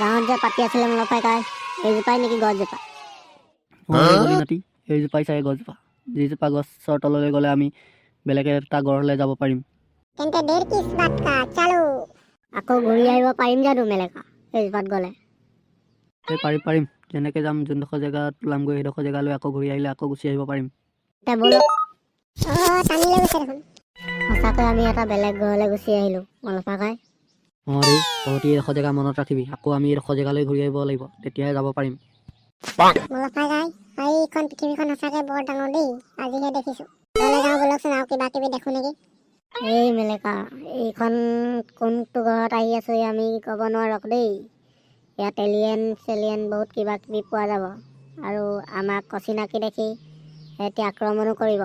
গাঁৱত যে পাতি আছিলে মলফাই কাই, এইজোপাই নেকি গছজোপা? অঁ, এই গলি নাতি, এইজোপাই চাগে গছজোপা, যিজোপা গছৰ তললৈ গ'লে আমি বেলেগ এটা ঘৰলৈ যাব পাৰিম। তেন্তে देर किस बात का, चलो। আকৌ ঘূৰি আহিব পাৰিম জানো মেলেকা, এইজোপাত গ'লে? এই পাৰিম পাৰিম। যেনেকৈ যাম, যোনডোখৰ জেগাত ওলামগৈ, সেইডোখৰ জেগালৈ আকৌ ঘূৰি আহিলে আকৌ গুচি আহিব পাৰিম। এতিয়া ব'লক। অঁ, টানি লৈ গৈছে দেখোন। সঁচাকৈ আমি এটা বেলেগ ঘৰলৈ গুচি আহিলোঁ, মলফা কাই। অঁ ৰে, তহঁতি এইডোখৰ জেগা মনত ৰাখিবি। আকৌ আমি এইডোখৰ জেগালৈ ঘূৰি আহিব লাগিব, তেতিয়াহে যাব পাৰিম। মলফাই কাই, এইখন পৃথিৱীখন সঁচাকৈ বৰ ডাঙৰ দেই, আজিহে দেখিছোঁ। ঘৰলৈ যাওঁ ব'লকচোন, আৰু কিবা কিবি দেখোঁ নেকি। এই মেলেকা, এইখন কোনটো ঘৰত আহি আছোঁ আমি ক'ব নোৱাৰোঁ আকৌ দেই। ইয়াত এলিয়েন চেলিয়েন বহুত কিবা কিবি পোৱা যাব আৰু আমাক অচিনাকি দেখি সিহঁতি আক্ৰমণো কৰিব।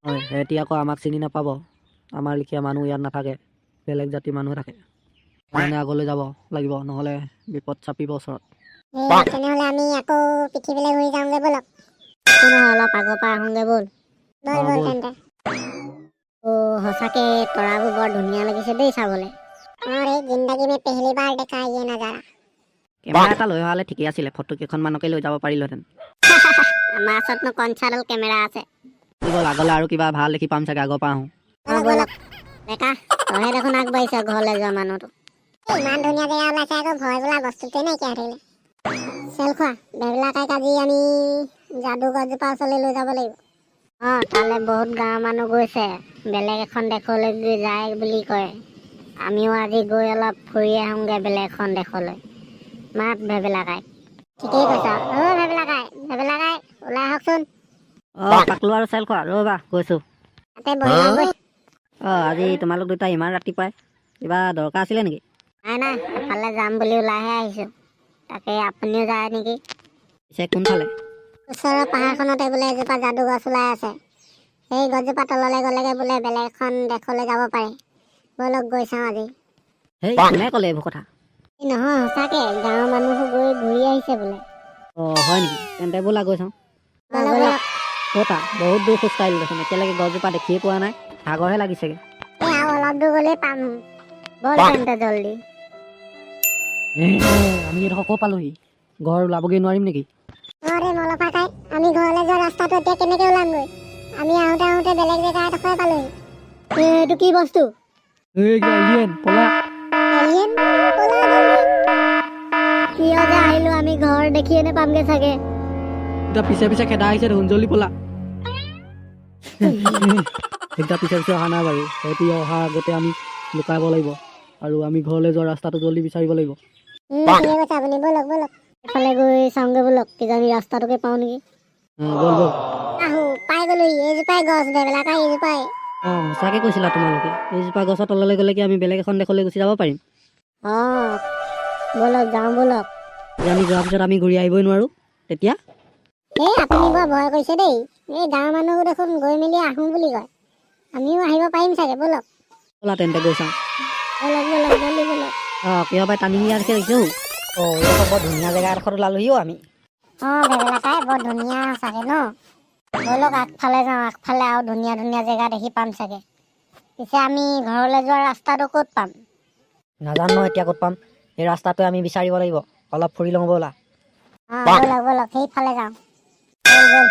হয়, সিহঁতি আকৌ আমাক চিনি নাপাব। আমাৰ লেখীয়া মানুহ ইয়াত নাথাকে, বেলেগ জাতিৰ মানুহ থাকে। সেইকাৰণে আগলৈ যাব লাগিব, নহ'লে বিপদ চাপিব ওচৰত। এই তেনেহ'লে আমি আকৌ পৃথিৱীলৈ ঘূৰি যাওঁগৈ ব'লক। একো নহয়, অলপ আগৰ পৰা আহোঁগৈ ব'ল। ব'ল। অঁ, ব'ল। ব'ল। তেন্তে। অ' সঁচাকৈ তৰাবোৰ বৰ ধুনীয়া লাগিছে দেই চাবলৈ। অঁ ৰে, जिंदगी में पहली बार देखा ये नज़ारा। কেমেৰা এটা লৈ অহালে ঠিকেই আছিলে, ফটো কেইখনমানকে লৈ যাব পাৰিলোহেঁতেন। আমাৰ ওচৰতনো কঞ্চাডাল কেমেৰা আছে? ব'ল, আগলৈ আৰু কিবা ভাল দেখি পাম চাগে, আগৰ পৰা আহোঁ। অঁ, ব'লক। ডেকা, তইহে দেখোন আগবাঢ়িছ ঘৰলৈ যোৱা মানুহটো। এই ইমান ধুনীয়া জেগা ওলাইছে, আকৌ ভয় বোলা বস্তুটোৱে নাইকিয়া হৈ থাকিলে। চেল খোৱা, ভেবেলা কাইক আজি আমি যাদু গছজোপা ওচৰলৈ লৈ যাব লাগিব। অঁ, তালৈ বহুত গাঁৱৰ মানুহ গৈছে, বেলেগ এখন দেশলৈ গৈ যায় বুলি কয়। আমিও আজি গৈ অলপ ফুৰি আহোঁগৈ বেলেগ এখন দেশলৈ। মাত ভেবেলা কাইক। ঠিকেই কৈছ। অ' ভেবেলা কাই, ভেবেলা কাই, ওলাই আহকচোন। অঁ পাকলো আৰু চেল খোৱা, ৰ'বা, গৈছোঁ। তাতে বহি লওঁগৈ। অঁ, আজি তোমালোক দুটা ইমান ৰাতিপুৱাই কিবা দৰকাৰ আছিলে নেকি? নাই নাই, এফালে যাম বুলি ওলাইহে আহিছোঁ। তাকে আপুনিও যায় নেকি? পিছে কোনফালে? ওচৰৰ পাহাৰখনতে বোলে এজোপা যাদু গছ ওলাই আছে। সেই গছজোপা তললৈ গ'লেগে বোলে বেলেগ এখন দেশলৈ যাব পাৰে। ব'লক, গৈ চাওঁ আজি। হেই, কোনে ক'লে এইবোৰ কথা? এই নহয়, সঁচাকে গাঁৱৰ মানুহো গৈ ঘূৰি আহিছে বোলে। অঁ, হয় নেকি? তেন্তে ব'লা, গৈ চাওঁ। ব'লক ব'লক। ক'তা, বহুত দূৰ খোজকাঢ়িলোঁ দেখোন, এতিয়ালৈকে গছজোপা দেখিয়ে পোৱা নাই, ভাগৰহে লাগিছেগৈ। এই আৰু অলপ দূৰ গ'লেই পাম। ব'ল তেন্তে জল্দি। আমি এইডোখৰ ক'ৰ পালোহি? ঘৰ ওলাবগৈ নোৱাৰিম নেকি? অঁ ৰে মলফা কাই, আমি ঘৰলৈ যোৱা ৰাস্তাটো এতিয়া কেনেকৈ ওলামগৈ? আমি আহোঁতে আহোঁতে বেলেগ জেগা এডোখৰে পালোহি। এই, এইটো কি বস্তু? এই এলিয়েন, পলা! এলিয়েন, পলা জলদি। কিয় যে আহিলো আমি, ঘৰ দেখিয়ে নেপামগে চাগে। এতিয়া পিছে পিছে খেদা আহিছে দেখোন, জল্দি পলা। এতিয়া পিছে পিছে অহা নাই বাৰু। সিহঁতি অহা আগতে আমি লুকাব লাগিব আৰু আমি ঘৰলৈ যোৱা ৰাস্তাটো জল্দি বিচাৰিব লাগিব। ঠিকে কৈছে আপুনি, ব'লক ব'লক। এইফালে গৈ চাওঁগে ব'লক, কিজানি ৰাস্তাটোকে পাওঁ নেকি। অঁ, ব'ল ব'ল। আহো, পাই গ'লোহি। এইজোপাই গছ, ভেবেলা কাই, এইজোপাই। অঁ, সঁচাকৈ কৈছিলা তোমালোকে? এইজোপা গছৰ তললৈ গ'লে কি আমি বেলেগ এখন দেশলৈ গুচি যাব পাৰিম? অঁ, ব'লক, যাওঁ ব'লক। যদি আমি যোৱাৰ পিছত আমি ঘূৰি আহিবই নোৱাৰোঁ তেতিয়া? এই আপুনি বৰ ভয় কৰিছে দেই। এই গাঁৱৰ মানুহবোৰ দেখোন গৈ মেলি আহোঁ বুলি কয়, আমিও আহিব পাৰিম চাগে। ব'লক। ব'লা তেন্তে, গৈ চাওঁ। ব'লক ব'লক, জল্দি ব'লক। অঁ, কিহৰ পাই টানি নি আছে দেখিছোঁ। অঁ, এইডোখৰ বৰ ধুনীয়া জেগা এডোখৰত ওলালোহিও আমি। অঁ ভেবেলা কাই, বৰ ধুনীয়া চাগে ন? ব'লক, আগফালে যাওঁ। আগফালে আৰু ধুনীয়া ধুনীয়া জেগা দেখি পাম চাগে। পিছে আমি ঘৰলৈ যোৱা ৰাস্তাটো ক'ত পাম? নাজানো নহয় এতিয়া ক'ত পাম। সেই ৰাস্তাটোৱে আমি বিচাৰিব লাগিব। অলপ ফুৰি লওঁ ব'লা। অঁ, ব'লক ব'লক, সেইফালে যাওঁ। ব'ল ব'ল।